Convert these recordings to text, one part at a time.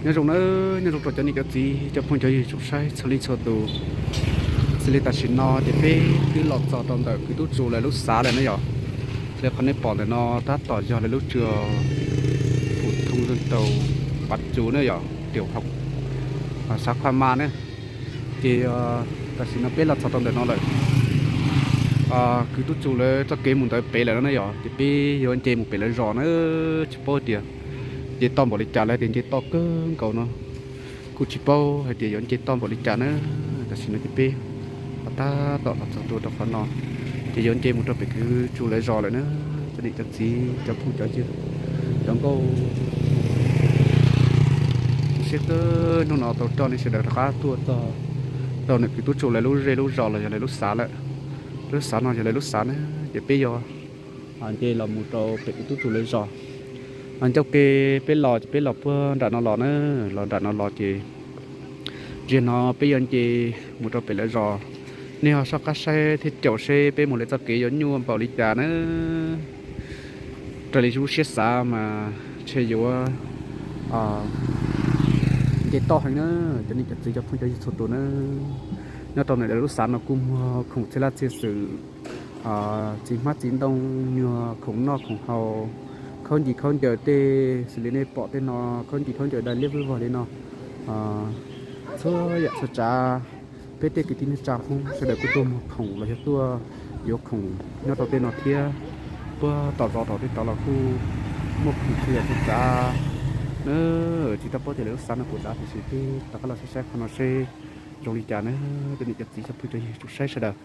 Nyob zoo nawb, nyob zoo rau cov niam cov txiv cov phooj cov ywg tsoom saib txhua leej txhua tus. Xws li tam sim no ces peb twb los txog rau ntawm kwv tub Tsu lawv lub xav lawm na yom. Li qhov nej pom ntawm no tab tom yog lawv lub trường phổ thông dân tộc Pov Tsu na yom, tiểu học xã Khua Ma na. Ces tam sim no peb los txog rau ntawm no lawm. Kwv tub Tsu lawv txoj kev mus ntawd pem lawm no na yom, ces peb yuav nce mus pem lawv zos na. Tsis paub tias nce toj npaum li cas, lawv tias nce toj kawg nkaus no. Kuj tsis paub hais tias yuav nce toj npaum li cas na. Tam sim no ces peb ho tab tom los txog ntua rau qhov no, ces yuav nce mus rau pem kwv Tsu lawv zos lawm na. Cov niam cov txiv cov phooj cov ywg cov nkauj, zoo siab kawg hnub no tau coj nej sawv daws rov qab tuaj txog rau ntawm kwv tub Tsu lawv lub zej lub zos los yog lawv lub xav lawm. Lub xav no yog lawv lub xav na, ces peb yuav nce los mus rau pem kwv tub Tsu lawv zos. Ncauj ke peb los ces peb los puag nram no los na, los nram no los ces ntsia no peb yuav nce mus rau pem lawv zos. Nej ho soj qab saib thiab caum seb peb mus lawv txoj kev yuav nyuaj npaum li cas na. Raws li lub siab xav mas ntshe yuav nce toj heev na, cov niam cov txiv cov phooj cov ywg txhua tus na. Nyob rau ntawm lub xav no kuj muag khoom txhia laj txhia xwm, txiv hmab txiv ntoo, nyuag khoom noj khoom haus, khaub ncis khaub ncaws tej xws li nej pom tej no, khaub ncis khaub ncaws dai liab vwj vog li no. Txhua yam txhua tsav, peb tej kwv tij neej tsa Hmoob sawv daws kuj tuaj muag khoom los yog tuaj yuav khoom nyob rau tej no thiab. Puag tom zos tom tej tod los kuj muaj khoom txhua yam txhua tsav na. Tsis tau paub tias lawv lub xav no puas dav tiam sis peb rov qab los saib saib qhov no seb zoo li cas na, cov niam cov txiv cov phooj cov ywg tsoom saib sawv daws.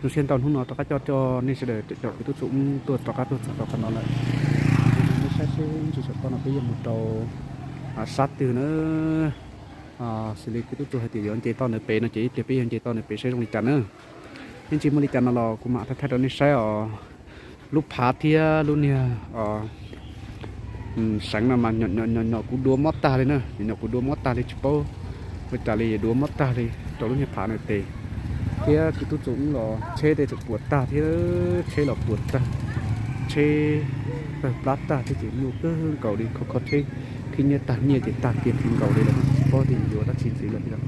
Zoo siab ntau hnub no rov qab coj coj nej sawv daws caum kwv tub Tsu tuaj rov qab tuaj txog rau qhov no lawm. Nej saib seb ntsis saum toj no peb yuav mus rau sab twg na. Xws li kwv tub Tsu hais tias yuav nce toj ntawd pem no ces ib pliag peb yuav nce toj ntawd pem saib zoo li cas na. Ib ntsis muaj li cas no los kuv mam thaij thaij rau nej saib os. Lub phav thiab lub niag seev no mas nyom nyom kuv duav mob tag li na, nyom nyom kuv duav mob tag li, tsis paub ua cas li duav mob tag li rau lub niag phav no tes. Thiab kwv tub Tsu los tsheb tej tseem puas tag thiab, tsheb los puas tag, tsheb tawg plab tag thiab ces nyuaj kawg nkaus li, kho kho tsheb khib nyiab tag nyiaj ces tag kiag kawg nkaus li lawm, tsis paub tias yuav dab tsi ntxiv lawm thiab.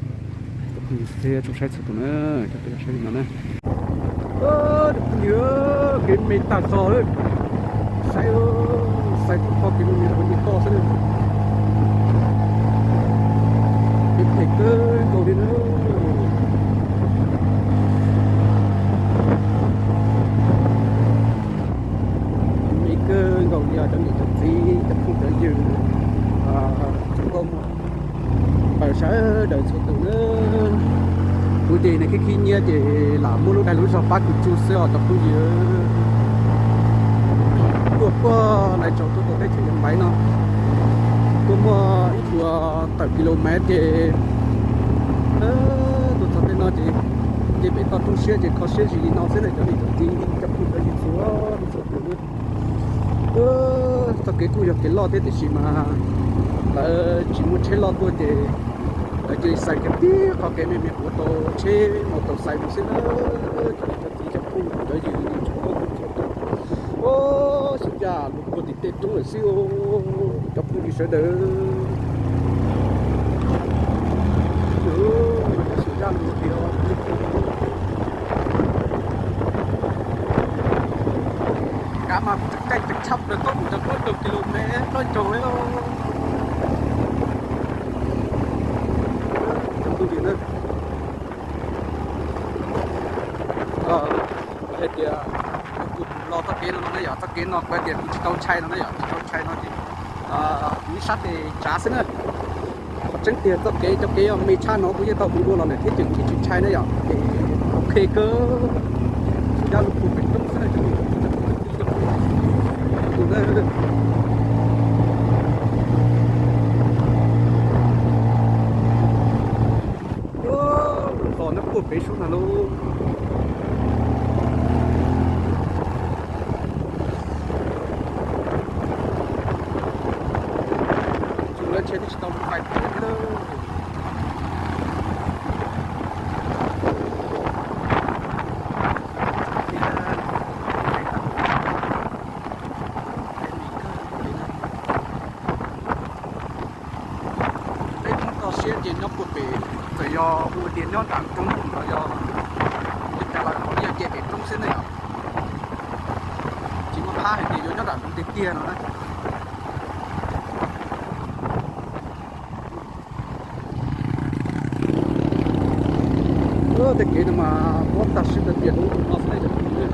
Cov phooj ywg thiab tsoom saib txhua tus na, coj peb los saib li no na. Cov phooj ywg, kev me tag zog lawm. Saib, saib txhua txhua kev me me los ua nce toj xwb na. Kev phem kawg nkaus li na. Me kawg nkaus li os cov niam cov txiv cov phooj cov ywg, tsoom nkauj muam npawg sawv daws txhua tus na. Kuv ces nej khib khib nyiab ces lam muab lub dag lub zog pab kwv Tsu xwb os cov phooj ywg. Tuaj puag Lais Tsaus tuaj tau teb chaws Yaj Maiv no, tuaj muaj ib puas tawm kilomev ces tuaj txog tej no ces nce pem toj roob siab ces kho siab zis li no xwb na cov niam cov txiv cov phooj cov ywg txhua leej txhua tus. Txoj kev kuj yog kev loj thiab tiam sis mas lawv tsis muaj tsheb loj tuaj ces lawv cia li xais kiag tib qho kev me me ua tau tsheb mus tau xais mus xwb na. Cov niam cov txiv cov phooj cov ywg txhua leej txhua tus. Xyov cas los puag tim tej roob lawm xwb cov phooj ywg sawv daws. Xyov zaj los tias kav mas kuv tseem caij tseem tshaj plaws txoj mus tau plaub caug kilomev plaub caug li. Cov phooj ywg na, lawv hais tias kuv tus los txoj kev no no na yom, txoj kev no kuv hais tias kuv tsis tau ntshai no na yom, tsis tau ntshai no ces kuv ib sab tes tsav xwb na. Qhov tseeb tiag txoj kev cov kev me tshaj no kuv yeej tau mus dua los lawm thiab ces kuv tsis ntshai na yom, ces ok kawg. Xyov zaj los puag pem roob xwb na cov phooj ywg. Los nyob puag pem sub ntag lauj. Tsuas lawv ntshe twb tsis tau lub fais pem thiab lauj. Thiab ces nyob puag pem, txawm yog ua tias nyob nram roob los yog li cas los yog ces pem roob xwb ne yom. Tsis muaj phab hais tias yuav nyob nram roob tiag tiag no na. Tej kev no mas pob tag siab tiag tiag rau ub rau no xwb ne.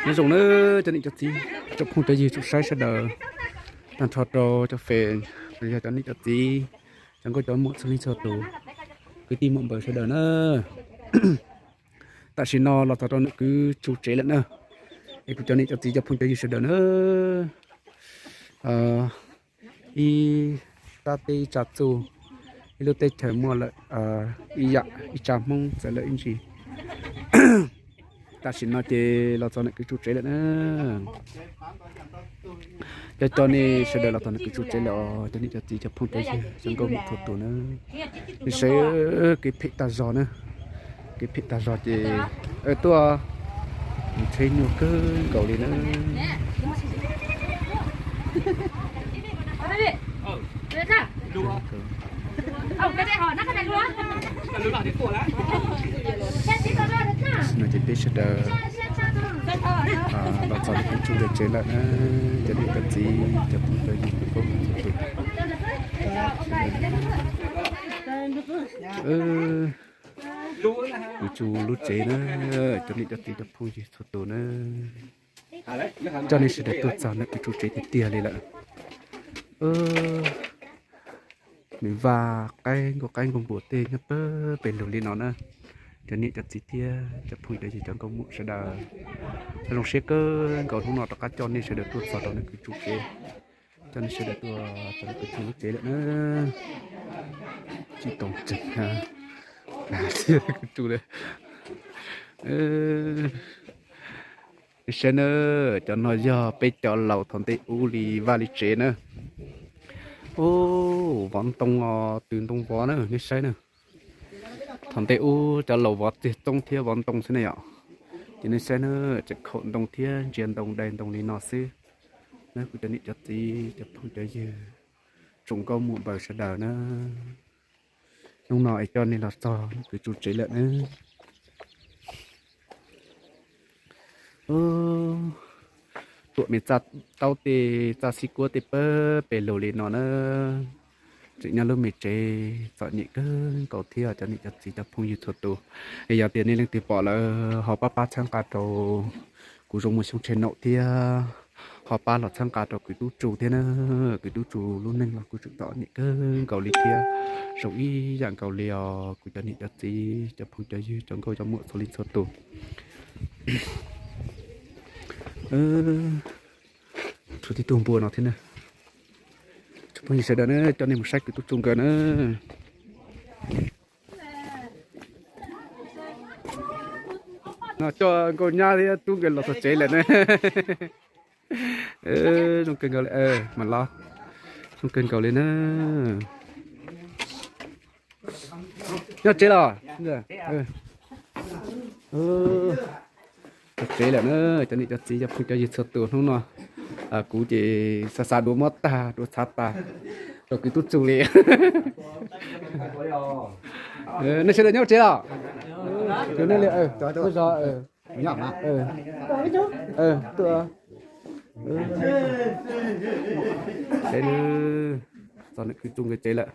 Nyob zoo na cov niam cov txiv, cov phooj cov ywg tsoom saib sawv daws, tag nrho rau cov fem, los yog cov niam cov txiv, cov nkauj cov muam txhua leej txhua tus, kwv tij muam npawg sawv daws na. Tam sim no los txog rau ntawm kwv Tsu tsev lawm na. Es kuv cov niam cov txiv cov phooj cov ywg sawv daws na, ib sab teb ib tsa txuj, ib lub teb chaws muaj lawm ib yam ib tsa Hmoob txawv lawm ib ntsis. Tam sim no ces los txog ntawm kwv Tsu tsev lawm na. Coj coj nej sawv daws los txog ntawm kwv Tsu tsev lawm os cov niam cov txiv cov phooj cov ywg cov nkauj muam txhua tus na. Nej saib kev phem tag zog na, kev phem tag zog ces tuaj mus tsheb nyuaj kawg nkaus li na. No ces peb sawv daws los txog kwv Tsu lawv tsev lawm na, cov niam cov txiv cov phooj cov ywg cov nkauj muam txhua tus. Kwv Tsu lub tsev na, cov niam cov txiv cov phooj ywg txhua tus na. Coj nej sawv daws tuaj txog ntawm kwv Tsu tsev tiag tiag li lawm. Nws vaj qaib nkaus qaib nkaus npua tej nyob pawg pes lug li no na. Cov niam cov txiv thiab cov phooj cov ywg cov nkauj muam sawv daws, zoo siab kawg nkaus hnub no rov qab coj nej sawv daws tuaj txog rau ntawm kwv Tsu tsev. Coj nej sawv daws tuaj txog ntawm kwv Tsu lub tsev lawm na. Tsis tau tseeb, Kuv tsu li. Nej saib na, cov no yog peb cov laus thaum ntej ub li vaj li tsev na. Ub, vov ntoo os, tws ntoo vov na, nej saib na. Thaum ntej ub cov laus vov txiag txoob thiab vov ntoo xwb ne yom. Ces nej saib na, tseem khaum ntoo thiab ntsia ntoo dai ntoo li no xwb. Na kuv cov niam cov txiv cov phooj cov ywg, tsoom nkauj muam npawg sawv daws na, hnub no es coj nej los txog kwv tsu tsev lawm na. Tuam me txaj taub tej txaj xib kuab tej pawg pes lug li no na. Tseem nyob lub me tsev txom nyem kawg nkaus thiab cov niam cov txiv cov phooj ywg txhua tus. Es yog tias nej leej twg pom lawm ho pab pab txhawb nqa rau kuv Zoo Muas Xyooj channel thiab ho pab los txhawb nqa rau kwv Tub Tsu thiab na. Kwv Tub Tsu lub neej los kuj tseem txom nyem kawg nkaus li thiab, zoo ib yam nkaus li os kuv cov niam cov txiv cov phooj cov ywg cov nkauj cov muam txhua leej txhua tus. Tshuav tib tug npua no thiab na. Tsoom phooj ywg sawv daws na, coj nej mus saib kwv Tub Tsu nkawd na. No coj nkauj nyab thiab tub nkawd los txog tsev lawm na. Zoo kawg nkaus li, mas los zoo kawg nkaus li na. Nyob tsev los? Txog tsev lawm na, cov niam cov txiv cov phooj cov ywg txhua tus, hnub no kuv ces xav xav duav mob tag duav txhav tag rau kwv Tub Tsu li. Nej sawv daws nyob tsev los? Tus nej li, zog. Txog kwv Tsu nkawd tsev lawm.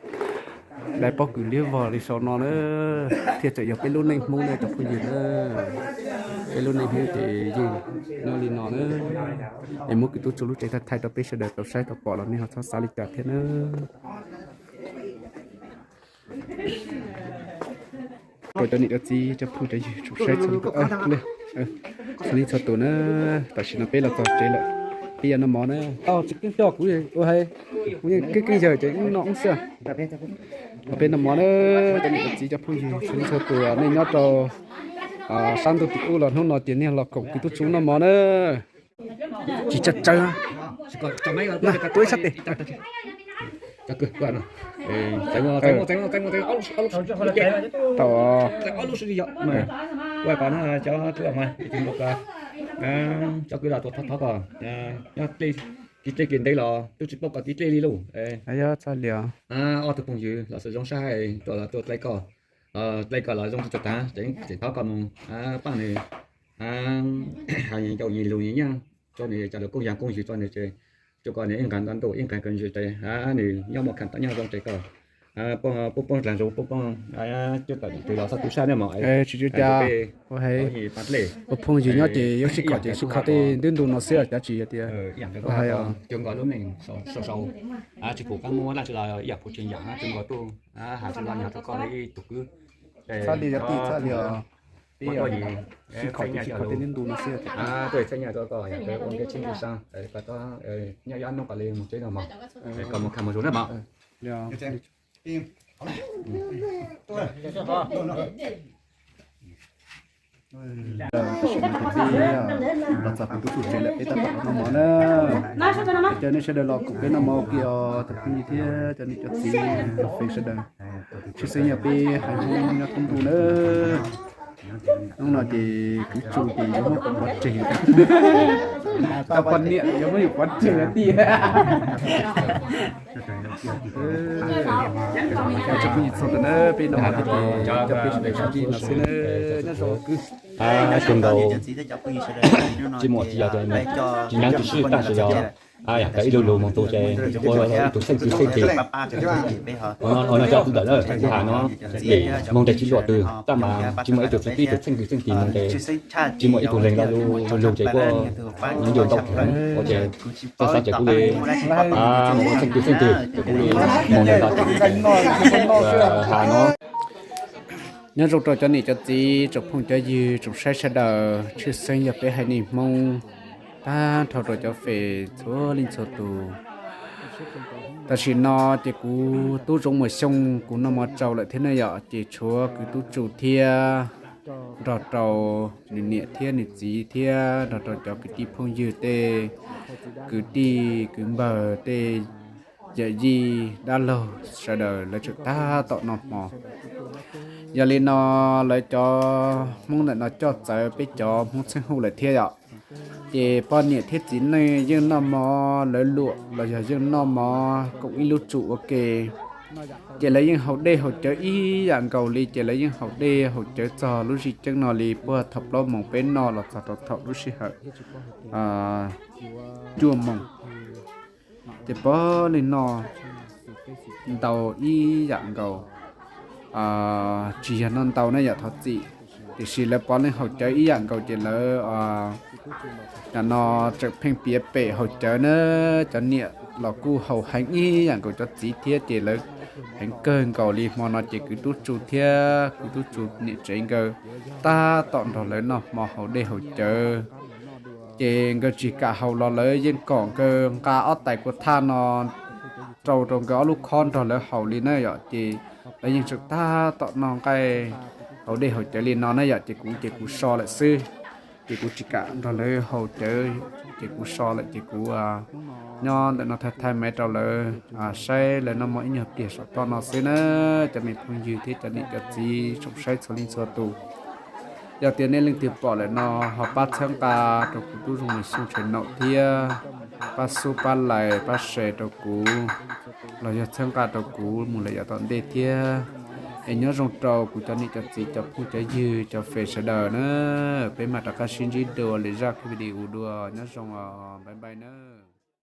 Dai pob kws liab vog li sau no na, thiaj tseem yog peb lub neej Hmoob na cov phooj ywg na. Peb lub neej Hmoob ces yeej nyob li no na. Es muab kwv Tub Tsu lub tsev thaij thaij rau peb sawv daws tau saib tau pom los nej ho txhob xav li cas thiab na. Rau cov niam cov txiv cov phooj cov ywg tsoom saib txhua leej txhua tus na, tam sim no peb los txog tsev lawm. Peb yuav noj mov na, tau tsis keeb coj kuv ua hais, kuv yeej keeb keeb yawg ces wb noj wb xwb. Peb noj mov na, cov niam cov txiv cov phooj ywg txhua leej txhua tus nej nyob rau sab ntuj tim ub los hnub no ces nej los koom kwv Tub Tsu noj mov na. Tsis tsawg tsawg, tuav ib sab tes. Tau, cov kwv los tuaj thov thov koj, nyob tib dlej kev ntev los twb tsis paub koj tib dlej li lauj. Yog txog li os. Ob tug phooj ywg los xwm zoo saib tuaj los tuaj dlai koj, dlai koj los zoo tsis tau tag, tseem thov koj mus pab nws hais ncaum nyias lus nyias nyiaj rau nws, cov lus koob yam koob ywg rau nws ces, rau kom nws ib nqas nto ntuj ib nqas kawg ntsws ces nws nyob muaj kham tau nyob zoo ces koj poob poob dlaag zoo poob poob coj tawm twg los txhob tu sab na mog. Tsis ua cas, ua phooj ywg nyob ces yuav sib kho ces sib kho tej ntu ntu no xwb, cav tsis yog tias ua hais os. Cov nkawd lub neej sau sau, tsis pum qab muab dab tsi los ib yam pum tsis yam na, cov nkawd tuaj has tsis los nyog rau koj li ib tug kwv. Txhob li yog tij txhob li os. Peb sib kho ces sib kho tej ntu ntu no xwb. Tuaj txhaj nyaj rau koj ua kev txheeb kev sab, koj nyob ib hnub koj li mus tsev no mog, koj mus kham mus zus na mog. Los txog kuv tub tsuj tsev lawm peb tab tom los noj mov na. Cov nej sawv daws los koom peb noj mov kiag os cov phooj ywg thiab cov niam cov txiv cov fwv sawv daws. Tshwj xeeb yog peb haiv Hmoob nyob thoob ntuj na. Hnub no ces kwv tsuj ces yuav muab kuv pov tseg, cov poj niam yuav muab yus pov tseg tiag. Cov phooj ywg txhua tus na, peb noj mov thiab ces coj peb sawv daws sib ntsib no xwb na. Nyob zoo kwv. Tsis muaj, tsis yog, tsis nyav tsis sib tag tsis yog, yam kawg ib lu lug moog tu ces ua ib tug xeeb kwv xeeb tij. Ua no cov tub ntawm na, kuv has no, moog ntes tsis luam twg tab mas tsis muaj ib tug txeeb kwv xeeb tij moog ntes, tsis muaj ib tug leeg lo lug lug ces kuj yeej yuav ntau kawg ua ces txhob xav ces kuv li ua xeeb kwv xeeb tij ces kuv li moog ntes ntau kawg has no. Nyob zoo rau cov niam cov txiv tsoom phooj cov ywg tsoom saib sawv daws, tshwj xeeb yog peb haiv neeg Hmoob, tag nrho rau cov fej txhua leej txhua tus. Tam sim no ces kuv tub Zoov Muas Xyooj kuv noj mov tsau lawm thiab ne yom, ces tshuav kwv tub Tsu thiab nrog rau nws niam thiab nws txiv thiab nrog rau cov kwv tij phooj ywg tej kwv tij kwv npawg tej yawm yij dab laug sawv daws lawv tseem tab tom noj hmo. Yog li no lawv cov Hmoob ntawm no coj txawv peb cov Hmoob Txheej Huj lawm thiab yom. Ces poj niam thiab txiv neej yeej noj mov lawv luam los yog yeej noj mov koom ib lub tsum ua ke. Ces lawv yeej haus dej haus cawv ib yam nkaus li, ces lawv yeej haus dej haus cawv txog lub zij ceeb no li puag thaum plaub moos peb noj los txog rau thaum lub sij hawm cuaj moos. Ces pov li no ntau ib yam nkaus, tsis yog noj ntau ne yom, thov txim, tiam sis lawv pov leej haus cawv ib yam nkaus ces lawv cov no tseem pheej piav pem haus cawv na. Cov niam los kuj haus heev ib yam nkaus cov txiv thiab, ces lawv heev kawg nkaus li. Hmo no ces kwv tub Tsu thiab kwv tub Tsu niam tsev nkawd tab tom nrog lawv noj hmo haus dej haus cawv. Ces nkawd tsis kam haus los lawv yeej kom nkawd nqa ob tais kua thaj no rau rau nkawd ob lub khob nrog lawv haus li na yom. Ces lawv yeej tseem tab tom noj nqaij haus dej haus cawv li no na yom. Ces kuv ces kuv so lawm xwb, ces kuv tsis kam nrog lawv haus cawv, ces kuv so lawm ces kuv nyob ntawm no thaij thaij maiv rau lawv saib lawv noj mov ib nyuag pliag saum toj no xwb na. Cov me phooj ywg thiab cov niam cov txiv tsoom saib txhua leej txhua tus, yog tias nej leej twg pom lawm no ho pab txhawb nqa rau kuv tub Zoov Muas Xyooj channel thiab pab sub pab like pab share rau kuv los yog txhawb nqa rau kuv mus lawm yav tom ntej thiab. Es nyob zoo rau kuv cov niam cov txiv cov phooj cov ywg cov fes sawv daws na. Peb mam rov qab sib ntsib dua lwm zaj video dua, nyob zoo os, bye bye na.